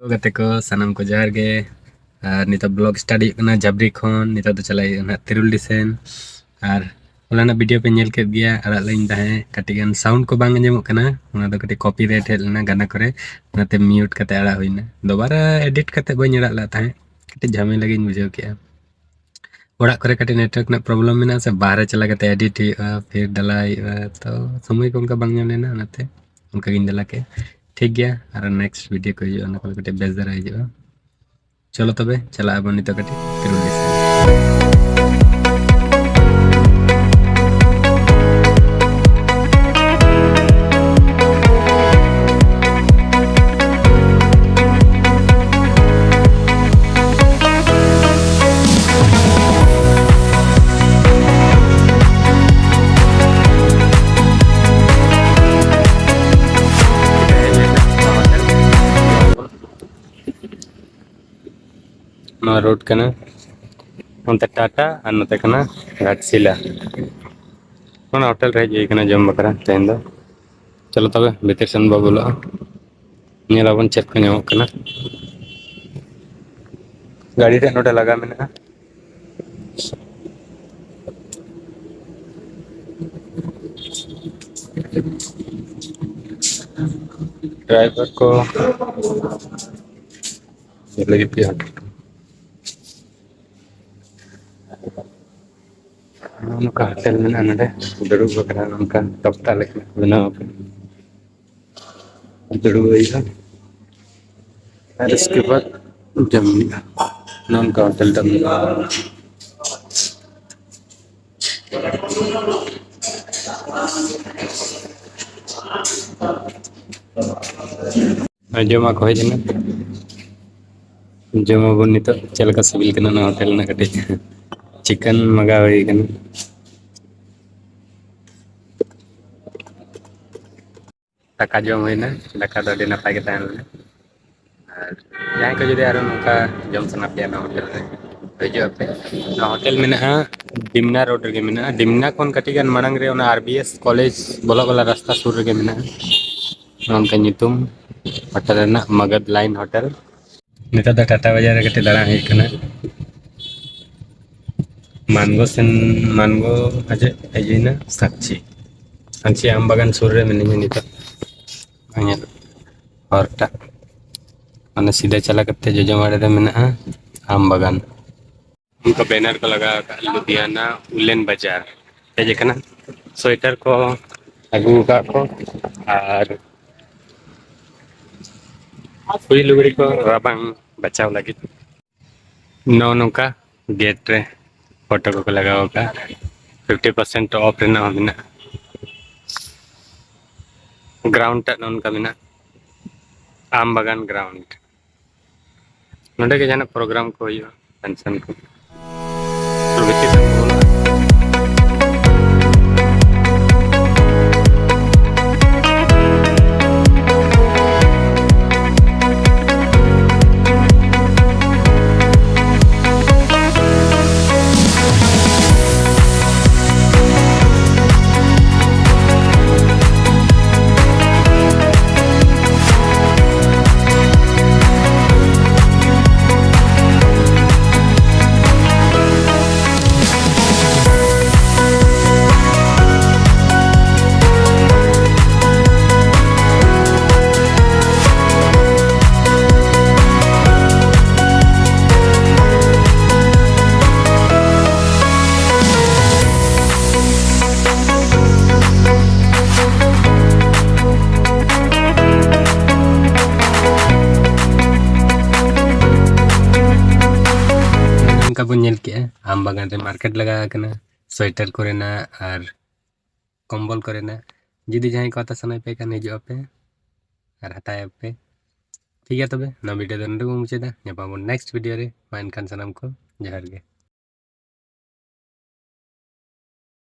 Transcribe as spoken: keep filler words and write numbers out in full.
ᱜᱟᱛᱮ ᱠᱚ, ᱥᱟᱱᱟᱢ ᱠᱚ ᱡᱚᱦᱟᱨ ᱜᱮ᱾ ᱟᱨ ᱱᱤᱛᱚᱜ vlog start ᱦᱩᱭᱩᱜ ᱠᱟᱱᱟ ᱡᱷᱟᱵᱽᱨᱤ ᱠᱷᱚᱱ᱾ ᱱᱤᱛᱚᱜ ᱫᱚ ᱪᱟᱞᱟᱜ ᱦᱩᱭᱩᱜᱼᱟ ᱱᱟᱦᱟᱜ ᱛᱤᱨᱩᱞᱰᱤ ᱥᱮᱱ᱾ ᱟᱨ ᱦᱚᱞᱟᱱᱟᱜ video ᱯᱮ ᱧᱮᱞ ᱠᱮᱫ ᱜᱮᱭᱟ, ᱟᱲᱟᱜ ᱞᱮᱫ ᱛᱟᱦᱮᱸᱫ ᱠᱟᱹᱴᱤᱡ ᱜᱟᱱ sound ᱠᱚ ᱵᱟᱝ ᱟᱸᱡᱚᱢᱚᱜ ᱠᱟᱱᱟ, ᱚᱱᱟ ᱫᱚ ᱠᱟᱹᱴᱤᱡ copyright ᱦᱮᱡ ᱞᱮᱱᱟ ᱜᱟᱱᱟ ᱠᱚᱨᱮ, ᱚᱱᱟᱛᱮ mute ᱠᱟᱛᱮ ᱟᱲᱟᱜ ᱦᱩᱭᱱᱟ᱾ ᱫᱚᱵᱟᱨᱟ edit ᱠᱟᱛᱮ ᱵᱟᱹᱧ ᱟᱲᱟᱜ ᱞᱮᱫ ᱛᱟᱦᱮᱸᱫ, ᱠᱟᱹᱴᱤᱡ ᱡᱷᱟᱢᱮᱞᱟ ᱜᱤᱧ ᱵᱩᱡᱷᱟᱹᱣ ᱠᱮᱜᱼᱟ᱾ ᱚᱲᱟᱜ ᱠᱚᱨᱮ ᱠᱟᱹᱴᱤᱡ network ᱨᱮᱱᱟᱜ problem ᱢᱮᱱᱟᱜᱼᱟ ᱥᱮ, ᱵᱟᱦᱨᱮ ᱪᱟᱞᱟᱣ ᱠᱟᱛᱮ edit ᱦᱩᱭᱩᱜᱼᱟ, ᱯᱷᱤᱨ ᱰᱟᱞᱟ ᱦᱩᱭᱩᱜᱼᱟ, ᱛᱚ ᱥᱚᱢᱚᱭ ᱠᱚ ᱚᱱᱠᱟ ᱵᱟᱝ ᱧᱟᱢ ᱞᱮᱱᱟ, ᱚᱱᱟᱛᱮ ᱚᱱᱠᱟ ᱜᱤᱧ ᱰᱟᱞᱟ ᱠᱮᱜᱼᱟ᱾ ᱴᱷᱤᱠ ᱜᱮᱭᱟ, ᱟᱨᱚ next video ᱠᱚ ᱦᱤᱡᱩᱜᱼᱟ, ᱚᱱᱟ ᱠᱚᱨᱮ ᱠᱟᱹᱴᱤᱡ ᱵᱮᱥ ᱫᱷᱟᱨᱟ ᱦᱤᱡᱩᱜᱼᱟ᱾ ᱪᱚᱞᱚ ᱛᱚᱵᱮ, ᱪᱟᱞᱟᱜ ᱟᱵᱚᱱ ᱱᱤᱛᱚᱜ ᱠᱟᱹᱴᱤᱡ ᱛᱤᱨᱩᱞᱰᱤ ᱥᱮᱱ᱾ ᱱᱚᱣᱟ road ᱠᱟᱱᱟ, ᱚᱱᱛᱮ ᱴᱟᱴᱟ ᱟᱨ ᱱᱚᱛᱮ ᱠᱟᱱᱟ ᱜᱷᱟᱴᱥᱤᱞᱟ᱾ ᱚᱱᱟ hotel ᱨᱮ ᱦᱮᱡ ᱦᱩᱭ ᱠᱟᱱᱟ ᱡᱚᱢ ᱵᱟᱠᱷᱨᱟ ᱛᱮᱦᱮᱧ ᱫᱚ᱾ ᱪᱚᱞᱚ ᱛᱚᱵᱮ ᱵᱷᱤᱛᱤᱨ ᱥᱮᱱ ᱵᱚ ᱵᱚᱞᱚᱜᱼᱟ, ᱧᱮᱞ ᱟᱵᱚᱱ ᱪᱮᱫ ᱠᱚ ᱧᱟᱢᱚᱜ ᱠᱟᱱᱟ᱾ ᱜᱟᱹᱰᱤ ᱨᱮ ᱱᱚᱰᱮ ᱞᱟᱜᱟ ᱢᱮᱱᱟᱜᱼᱟ᱾ Driver ᱠᱚ ᱞᱟᱹᱜᱤᱫ ᱜᱮ᱾ ᱱᱚᱜᱼᱚ ᱱᱚᱝᱠᱟ hotel ᱢᱮᱱᱟᱜᱼᱟ ᱱᱚᱰᱮ, ᱫᱩᱲᱩᱵ ᱵᱟᱠᱷᱨᱟ ᱱᱚᱝᱠᱟ ᱛᱚᱠᱛᱟ ᱞᱮᱠᱟ ᱵᱮᱱᱟᱣ ᱟᱠᱟᱱᱟ᱾ ᱫᱩᱲᱩᱵ ᱦᱩᱭᱩᱜᱼᱟ ᱟᱨ ᱩᱥᱠᱮ ᱵᱟᱫ ᱡᱚᱢ ᱦᱩᱭᱩᱜᱼᱟ᱾ ᱱᱚᱝᱠᱟ hotel ᱫᱚ ᱢᱮᱱᱟᱜᱼᱟ᱾ ᱟᱨ ᱡᱚᱢᱟᱜ ᱠᱚ ᱦᱮᱡ ᱮᱱᱟ᱾ ᱡᱚᱢᱟᱵᱚᱱ ᱱᱤᱛᱚᱜ, ᱪᱮᱫ ᱞᱮᱠᱟ ᱥᱤᱵᱤᱞ ᱠᱟᱱᱟ ᱱᱚᱣᱟ hotel ᱨᱮᱱᱟᱜ ᱠᱟᱹᱴᱤᱡ᱾ Chicken ᱢᱟᱜᱟᱣ ᱦᱩᱭ ᱠᱟᱱᱟ᱾ ᱫᱟᱠᱟ ᱡᱚᱢ ᱦᱩᱭᱱᱟ, ᱫᱟᱠᱟ ᱫᱚ ᱟᱹᱰᱤ ᱱᱟᱯᱟᱭ ᱜᱮ ᱛᱟᱦᱮᱸ ᱞᱮᱱᱟ᱾ ᱟᱨ ᱡᱟᱦᱟᱸᱭ ᱠᱚ ᱡᱩᱫᱤ ᱟᱨᱚ ᱱᱚᱝᱠᱟ ᱡᱚᱢ ᱥᱟᱱᱟ ᱯᱮᱭᱟ, ᱱᱚᱣᱟ hotel ᱨᱮ ᱦᱤᱡᱩᱜ ᱟᱯᱮ᱾ ᱱᱚᱣᱟ hotel ᱢᱮᱱᱟᱜᱼᱟ ᱰᱤᱢᱱᱟ road ᱨᱮᱜᱮ ᱢᱮᱱᱟᱜᱼᱟ᱾ ᱰᱤᱢᱱᱟ ᱠᱷᱚᱱ ᱠᱟᱹᱴᱤᱡ ᱜᱟᱱ ᱢᱟᱲᱟᱝ ᱨᱮ ᱚᱱᱟ R B S college ᱵᱚᱞᱚᱜ ᱵᱟᱞᱟ ᱨᱟᱥᱛᱟ ᱥᱩᱨ ᱨᱮᱜᱮ ᱢᱮᱱᱟᱜᱼᱟ᱾ ᱱᱚᱝᱠᱟ ᱧᱩᱛᱩᱢ ᱦᱳᱴᱮᱞ ᱨᱮᱱᱟᱜ, ᱢᱟᱜᱟᱫ ᱞᱟᱭᱤᱱ ᱦᱳᱴᱮᱞ᱾ ᱱᱤᱛᱚᱜ ᱫᱚ ᱴᱟᱴᱟ ᱵᱟᱡᱟᱨ ᱨᱮ ᱠᱟᱹᱴᱤᱡ ᱫᱟᱬᱟ ᱦᱩᱭᱩᱜ ᱠᱟᱱᱟ᱾ ᱢᱟᱱᱜᱳ ᱥᱮᱱ, ᱢᱟᱱᱜᱳ ᱦᱟᱡᱩᱜ ᱦᱮᱡ ᱮᱱᱟ ᱥᱟᱠᱪᱤ᱾ ᱥᱟᱠᱪᱤ ᱟᱢ ᱵᱟᱜᱟᱱ ᱥᱩᱨ ᱨᱮ ᱢᱤᱱᱟᱹᱧᱟ ᱱᱤᱛᱚᱜ᱾ ᱤᱧᱟᱹᱜ ᱦᱚᱨᱴᱟᱜ ᱢᱟᱱᱮ ᱥᱤᱫᱷᱟᱹ ᱪᱟᱞᱟᱣ ᱠᱟᱛᱮ ᱡᱚᱡᱚᱢᱟᱲᱮ ᱨᱮ ᱢᱮᱱᱟᱜᱼᱟ ᱟᱢ ᱵᱟᱜᱟᱱ᱾ ᱚᱱᱠᱟ ᱵᱮᱱᱟᱨ ᱠᱚ ᱞᱟᱜᱟᱣ ᱟᱠᱟᱫᱼᱟ, ᱞᱩᱫᱷᱤᱭᱟᱱᱟ ᱩᱞᱮᱱ ᱵᱟᱡᱟᱨ ᱦᱮᱡ ᱟᱠᱟᱱᱟ᱾ ᱥᱳᱭᱮᱴᱟᱨ ᱠᱚ ᱟᱹᱜᱩ ᱟᱠᱟᱫ ᱠᱚ, ᱟᱨ ᱠᱩᱲᱤ ᱞᱩᱜᱽᱲᱤ ᱠᱚ ᱨᱟᱵᱟᱝ ᱵᱟᱪᱟᱣ ᱞᱟᱹᱜᱤᱫ᱾ ᱱᱚᱜᱼᱚ ᱱᱚᱝᱠᱟ ᱜᱮᱴ ᱨᱮ ᱯᱷᱳᱴᱳ ᱠᱚᱠᱚ ᱞᱟᱜᱟᱣ ᱟᱠᱟᱫᱼᱟ᱾ ᱯᱷᱤᱯᱴᱤ ᱯᱟᱨᱥᱮᱱᱴ ᱚᱯᱷ ᱨᱮᱱᱟᱜ ᱦᱚᱸ ᱢᱮᱱᱟᱜᱼᱟ᱾ ᱜᱨᱟᱣᱩᱱᱰ ᱴᱟᱜ ᱱᱚᱜᱼᱚ ᱱᱚᱝᱠᱟ ᱢᱮᱱᱟᱜᱼᱟ, ᱟᱢ ᱵᱟᱜᱟᱱ ᱜᱨᱟᱣᱩᱱᱰ᱾ ᱱᱚᱰᱮ ᱜᱮ ᱡᱟᱦᱟᱱᱟᱜ ᱯᱨᱳᱜᱨᱟᱢ ᱠᱚ ᱦᱩᱭᱩᱜᱼᱟ, ᱯᱷᱟᱱᱥᱚᱱ ᱠᱚ᱾ ᱵᱷᱤᱛᱤᱨ ᱥᱮᱫ ᱵᱚᱞᱚᱱᱟ᱾ ᱚᱱᱠᱟ ᱵᱚᱱ ᱧᱮᱞ ᱠᱮᱜᱼᱟ, ᱟᱢ ᱵᱟᱜᱟᱱ ᱨᱮ ᱢᱟᱨᱠᱮᱴ ᱞᱟᱜᱟᱣ ᱟᱠᱟᱱᱟ, ᱥᱳᱭᱮᱴᱟᱨ ᱠᱚᱨᱮᱱᱟᱜ ᱟᱨ ᱠᱚᱢᱵᱚᱞ ᱠᱚᱨᱮᱱᱟᱜ᱾ ᱡᱩᱫᱤ ᱡᱟᱦᱟᱸᱭ ᱠᱚ ᱦᱟᱛᱟᱣ ᱥᱟᱱᱟᱭᱮᱫ ᱯᱮ ᱠᱷᱟᱱ, ᱦᱤᱡᱩᱜ ᱟᱯᱮ ᱟᱨ ᱦᱟᱛᱟᱣ ᱟᱯᱮ᱾ ᱴᱷᱤᱠ ᱜᱮᱭᱟ, ᱛᱚᱵᱮ ᱱᱚᱣᱟ ᱵᱷᱤᱰᱤᱭᱳ ᱫᱚ ᱱᱚᱰᱮ ᱵᱚᱱ ᱢᱩᱪᱟᱹᱫᱟ᱾ ᱧᱟᱯᱟᱢ ᱟᱵᱚᱱ ᱱᱮᱠᱥᱴ ᱵᱷᱤᱰᱤᱭᱳ ᱨᱮ᱾ ᱢᱟ ᱮᱱᱠᱷᱟᱱ ᱥᱟᱱᱟᱢ ᱠᱚ ᱡᱚᱦᱟᱨ ᱜᱮ᱾